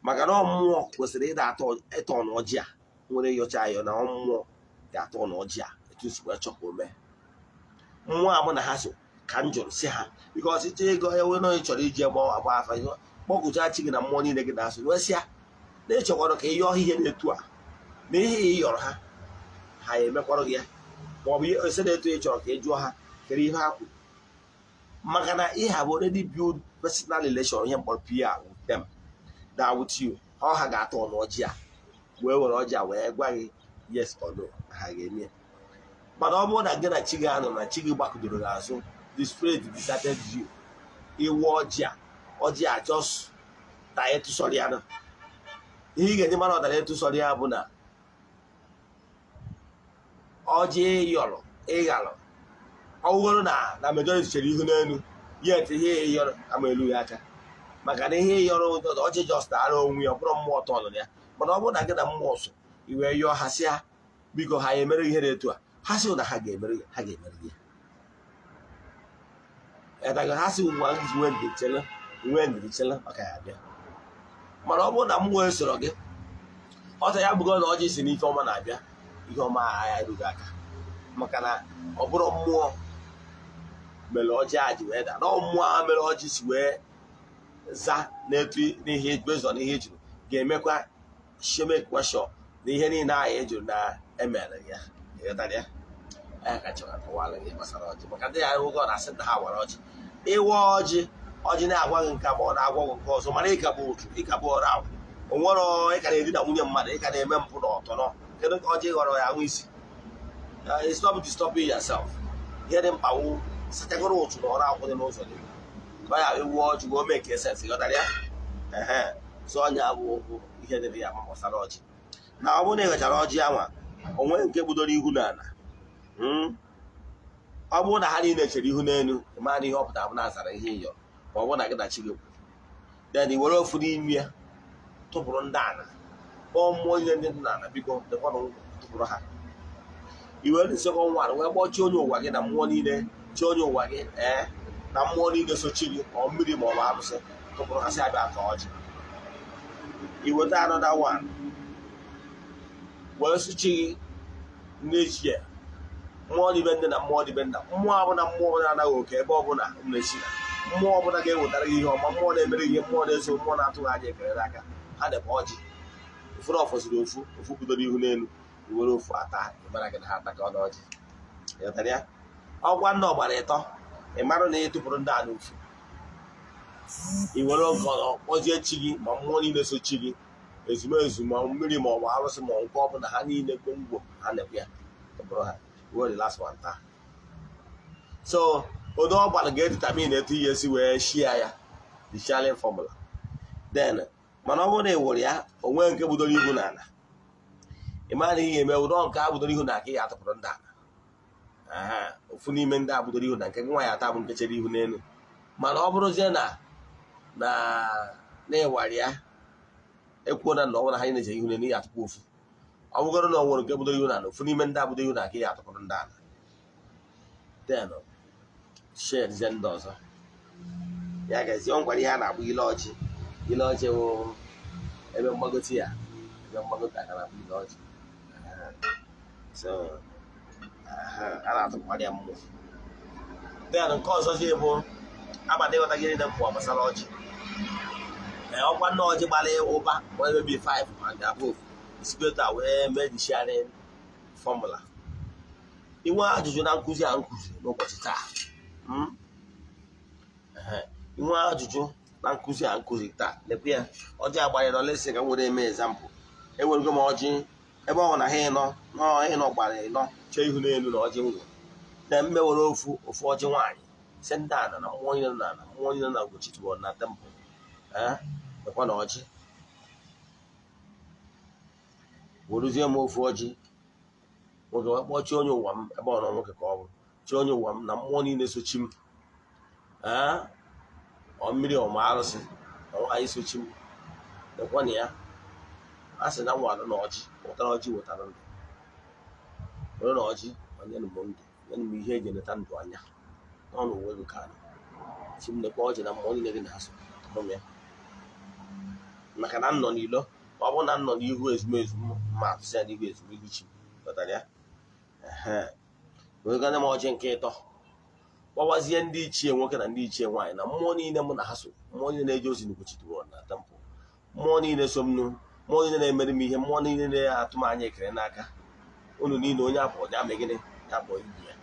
maka na ọ mmụọ kwesịrị ịda atọ ịtọ n'ọjị a nwere yọcha ayọ, na mmụọ ga-atọ n'ọjị a etu si wee chọ ka o mee. Mmụọ a mụ na ha so ka m jụrụ si ha, because ịchọ ego ewe na onye chọrọ iji gba agba afa, kpọkụcha chi gị na mmụọ niile gị na-asụ, wee sị ya na ịchọkwara ka ị yọọ ihe na-etu a, na ihe ị yọrọ ha, ha emekwarụ gị ya, ma ọ bụ ese na-etu ị chọrọ ka ị jụọ ha kedu ihe ha kwuru, maka na ị have already build personal relation, ihe mkpọrọ PR with them, that with you, ọ ha ga-atọ n'ọjị a wee were ọjị a wee gwa gị yes or no, ha ga-eme ya. Mana ọ bụrụ na gị na chi gị anọ na chi gị gbakụdoro gị azụ, the spirit deserted you, iwu ọjị a, ọjị a just taa etu sọrọ ya nọ. Ihe ị ga-eji mara ọdara etu sọrọ ya bụ na ọjị yọrọ ịghalụ, ọwụgoro na majority chere ihu n'elu, yet ihe ịyọrọ ama elu ya aka, maka na ihe ịyọrọ ọjị just ara onwe ya, ọ bụrụ mmụọ tọnụ ya. Mana ọ bụrụ na gị na mmụọ so, i wee yọọ ha sị ha biko, ha emere ihe dị etu a, ha sị na ha ga-emere, ha ga-emere gị ya. Ha sị nwa nwee ndidi chele, nwee ndidi chele maka ya bịa. Mana ọ bụrụ na mmụọ esoro gị, ọta ya bụgo na ọjị si n'ife ọma na-abịa, ihe ọma agha erughị aka, maka na ọ bụrụ mmụọ mere ọjị a ji wee daa, na mmụọ a mere ọjị si wee za n'etu n'ihe bezọ n'ihe ejuru ga-emekwa shemekwa sure na ihe niile ahụ ejuru na emere ya. Ịghọtara ya? Ya ka chọrọ akọwara gị gbasara ọjị, maka ndị ya oge ọ na-asị na ha wara ọjị, ịwa ọjị, ọjị na-agwa gị nke ma ọ na-agwa gị nke ọzọ, mana ịka bụ otu, ịka bụ ọrụ agwụ, o nwere ịka na-edina nwunye mmadụ, ịka na-eme mpụ na ọtọnọ, kedu ka ọjị ghọrọ ya ahụ isi? Stop disturbing yourself. Ihe dị mkpa wụ sachagoro ụtụ na ọrụ akwụ dị n'ụzọ gị, ka ọ ya ewu ọjị ka o mee ka sense. Ghọtara ya? Ehe, so ọnya bụ okwu ihe dịrị ya ma gbasara ọjị. Na ọ bụrụ na ị ghachara ọjị anwa, onwe nke gbudoro ihu n'ala, ọ bụrụ na ha niile chere ihu n'elu, ị mara na ihe ọ pụtara bụ na azara ihe ịyọ, ma ọ bụrụ na gị na chi gị kwu, then i were ofu n'ime ya tụpụrụ ndị ana, kpọọ mmụọ niile ndị dị n'ala, biko dịkwanụ, tụpụrụ ha. I were the second one wee kpọọ chi onye ụwa gị na mmụọ niile, chi onye ụwa gị, ee, na mmụọ niile sochi gị, ma ọ mmiri ma ọ bụ arụsị, tụpụrụ ha, si abịa atọ ọjị. I weta another one wee sụchi gị ndị ichie, mmụọ dịbe nne na mmụọ dịbe nna, mmụọ ọbụla, mmụọ ọbụla anaghị oke ebe ọbụla na-esi na mmụọ ọbụla ga-ewetara gị ihe ọma, mmụọ na-emere gị ihe, mmụọ na-eso, mmụọ na-atụghị anya ekele n'aka ha, dịkwa ọjị. Ụfọdụ ọfọziri ofu ofu bidoro ihu n'elu, were ofu ata, ịmara gị na ha ataka ọnụ ọjị. Ịghọtara ya? Ọgwa nna ọgbara ịtọ, ị mara na ị tụpụrụ ndị a n'ofu, i were oge kpọzie chi gị ma mmụọ niile so chi gị, ezumezu, ma mmiri ma ọ bụ arụsị ma nke ọ bụla, ha niile gwongwo ha na-ekwe ya, tụpụrụ ha, were the last one taa. So odo ọ gbara ga-edetermine etu ihe esi wee shia ya, the sharing formula. Then mana ọ bụrụ na ị wụrụ ya, o nwee nke budoro ihu n'ala, ị mara na ihe eme ụdọ nke a budoro ihu na aka ya atụpụrụ ndị ala. Ofu n'ime ndị a budoro ihu na nke nwa ya ata bụ nke chere ihu n'elu. Mana ọ bụrụzie na na ịwara ya Ekwuo na na ọ bụrụ na ha na-eche ihu n'elu ya atụkwa ofu. Ọ bụgoro na ọ nwere nke budo ihu na ofu n'ime ndị abudo ihu na aka ya atụpụrụ ndị ala. Then share ndị ọzọ ya gazie. Ọ nkwara ihe a na-akpọ ile ọjị. Ile ọjị wụ ebe mgbagote ya, ebe mgbagote aka na-akpọ ile ọjị. So a na-atụkwara ya mmụọ. Then nke ọzọzi bụ abalị ịghọta gịnị na mpụ gbasara ọjị. Ee, ọkwa nne ọjị gbara ụba ma ebe bi 5 ma nke above isikota wee mee the sharing formula. Inwe ajụjụ na nkụzi a nkụzi n'ụbọchị taa, inwe ajụjụ na nkụzi a nkụzi taa, lekwa ya. Ọjị agbanyere olesi ka m were eme example. Ewerego m ọjị ebe ọ na ha ịnọ nọ ịnọ gbara ịnọ chee ihu n'elu na ọjị ngwụ na mmewere ofu ofu ọjị nwaanyị si ndị ana na mmụọ niile na ana, mmụọ niile na Ugochi tubelu na temple. Ee, lekwa na ọjị. Weruzie m ofu ọjị nwoke wee kpọọ chi onye ụwa m ebe ọ nọ, nwoke ka ọ bụ chi onye ụwa m na mmụọ niile sochi m. Ee, ọ mmiri ọma arụsị na nwaanyị sochi m, lekwa na ya. A sị na nwa na ọjị wetara, ọjị wetara ndụ. Were na ọjị onye m ndụ, nye m ihe eji eleta ndụ anya n'ọnụ uwe ego ka anọ chi m. Lekwa ọjị na mmụọ niile gị na-asụ tụrụ m ya, maka na m nọ n'ilo. Ma ọ bụrụ na m nọ n'ihu ezumezu m, ma atụsị ya n'ihu ezumezu chi m ghọtara ya. Ehe, wegana m ọjị nke ịtọ, kpọwazie ndị ichie nwoke na ndị ichie nwaanyị na mmụọ niile mụ na ha so, mmụọ niile na-eje ozi n'Ugochi tubelu na temple, mmụọ niile so m nụ, mmụọ niile na-emere m ihe, mmụọ niile na-atụ m anya ekele n'aka unu niile. Onye apụ ya mee gịnị? Ya kpọọ ibu ya.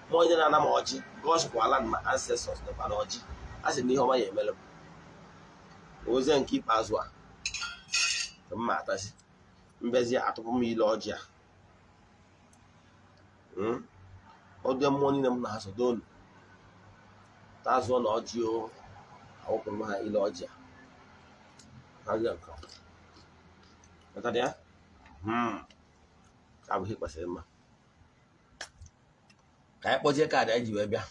Mmụọ niile na-ana m ọjị gọzikwala ma ancestors dịkwa na ọjị. A sị na ihe ọma ya emere m. Ozie nke ikpeazụ a ka m ma atazi mbezi atụpụ m ile ọjị a. Ọdị mmụọ niile m na-asọ donu tazụọ na ọjị o awụpụrụ m ha ile ọjị a. Hazie nke ọma. Ghọtara ya? Ka bụ ihe kwesịrị mma ka anyị kpọzie kaadị anyị ji wee bịa.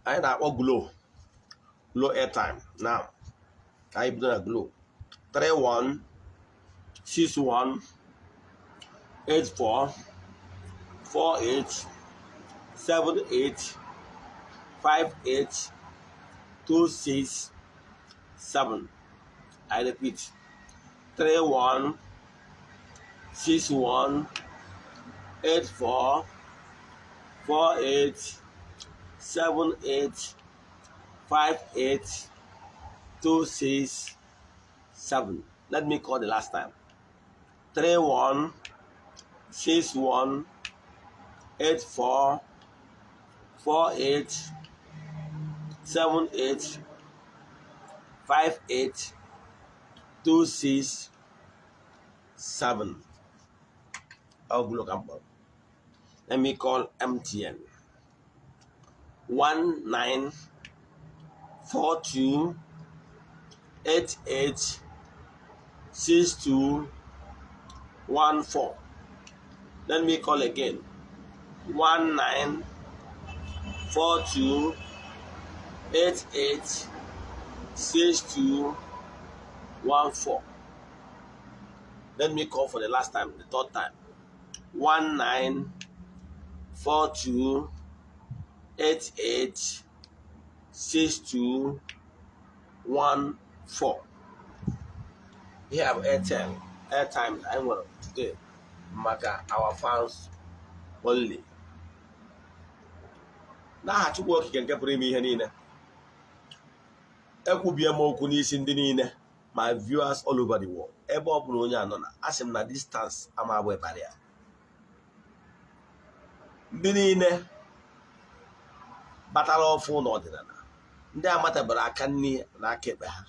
Anyị na-akpọ Glo, Glo airtime now. Ka anyị bido na Glo: 31 61 84 48 78 58 26 7. I repeat, 31 61 84 48 78 58 26 7. Let me call the last time: 31 61 84 48 78 58 26 7. Oh, look, I'm let me call MTN: 19 42 88 62 14. Let me call again: 19 42 88 62 14. Let me call for the last time, the third time: 19 42 88 62 14. Here have Airtel airtime anyị nwere today maka our fans only. N'aha Chukwu Okike nke pụrụ ime ihe niile, ekwubie m okwu n'isi ndị niile, my viewers all over the world, ebe ọ bụla onye anọ na asị m na distance ama abụ barrier. Ndị niile batara ọfụ n'ọdịnala, ndị amatabara aka nri na aka ekpe ha,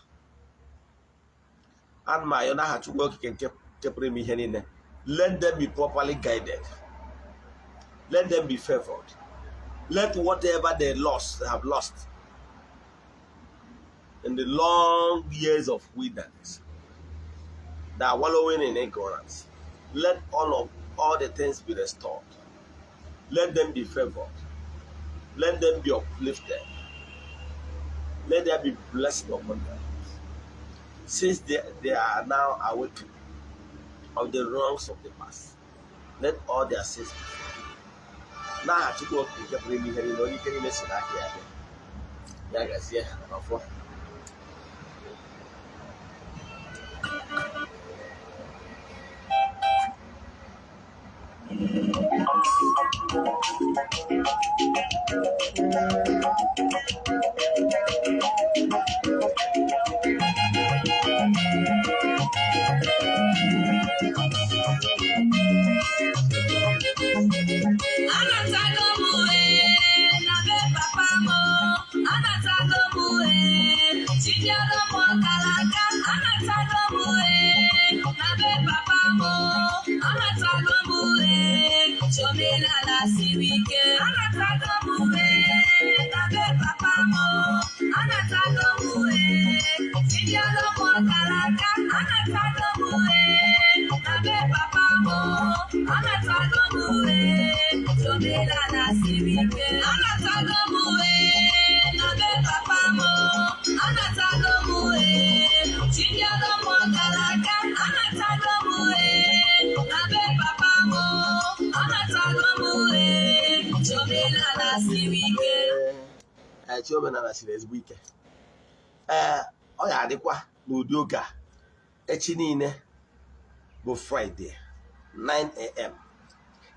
ana m ayọ n'aha Chukwu Okike nke pụrụ ime ihe niile, let them be properly guided, let them be favored, let whatever they have lost in the long years of wilderness that are wallowing in ignorance, let all the things be restored. Let them be favored, let them be uplifted. Let there be blessing upon them. Since they are now awakened of the wrongs of the past, let all their sins be forgiven. N'aha Chukwu Okike pụrụ ime ihe niile, onye ike niile si n'aka ya bịa. Ya gazie n'ọfọ. Anatago m ee, na be papa m. Anatago m ee, chinyere m ọkara aka. Anatago m ee, na be papa m. Anatago m ee, chọmelala siri ike. Anatago m ee, na be papa m. Anatago m ee, chinyere m ọkara aka. Anatago m ee, na be papa m. Anatago m ee, chọmelala siri ike. Anatago m ee, na be papa m. Anatago m ee, chinyere m ọkara aka. Anatago m ee, na be papa m. Anatago m ee, chọmelala siri ike. Ee, chi omenala siri ezigbo ike. Ee, ọ ga-adịkwa n'ụdị oge a echi niile bụ Fraịde 9 a.m.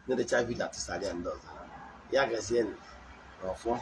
Na-edecha video atụsara ya ndị ọzọ. Ya gazie n'ọfọ.